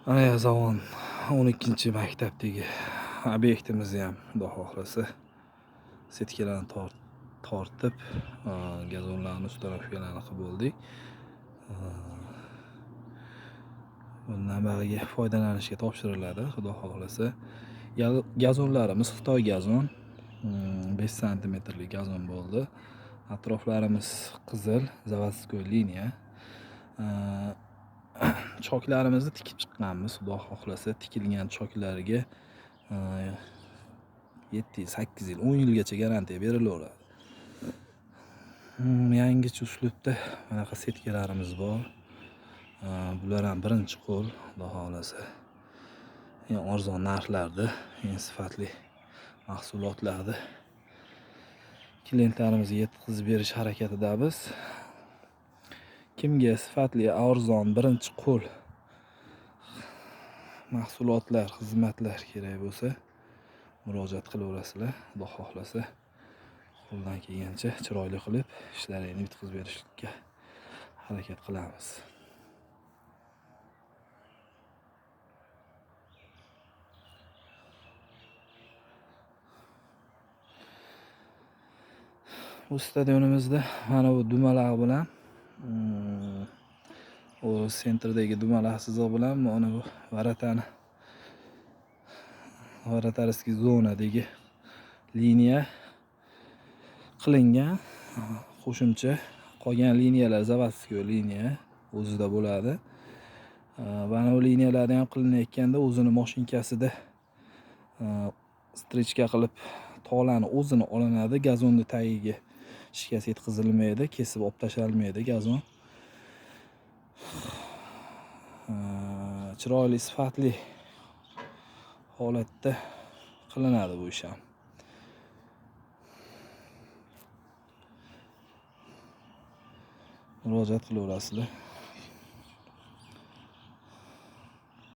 Mana Zavon 12-maktabdagi obyektimizni ham xudo xohlasa setkalarni tortib, gazonlarni установкаlarni qilib bo'ldik. Bundan bog'iga foydalanishga topshiriladi, xudo xohlasa. Gazonlarimiz Xitoy gazon, 5 santimetrlik gazon bo'ldi. Atroflarimiz qizil, заводской liniya. Choklarimizni tikib chiqqanmiz, xudo xohlasa tikilgan choklarga 7 yil, 8 yil, 10 yilgacha garantiya berilaveradi. Yangicha uslubda bunaqa setkalarimiz bor. Bular ham birinchi qo'l, xudo xohlasa. Eng arzon narxlarda, eng sifatli mahsulotlarni klientlarimizga yetkazib berish harakatidamiz. Kimga sifatli, arzon, birinchi qo'l mahsulotlar, xizmatlar kerak bo'lsa, murojaat qilaverasizlar. Xudo xohlasa, qo'ldan kelgancha chiroyli qilib ishlaringni bitkazib berishga harakat qilamiz. Bu stadionimizda mana bu dumaloq bilan, u sentrdagi dumaloq chiziq bilan mana bu varotani, вратарский zonadagi liniya qilingan. Qo'shimcha qolgan liniyalar заводской liniya o'zida bo'ladi. Mana bu liniyalarni ham qilinayotganda o'zini mashinkasida strichka qilib tolani o'zini olinadi, gazonni tagiga shikast yetkazilmaydi, kesib olib tashlanmaydi gazon. Chiroyli, sifatli holatda qilinadi bu ish ham. Murojaat qilaverasizlar.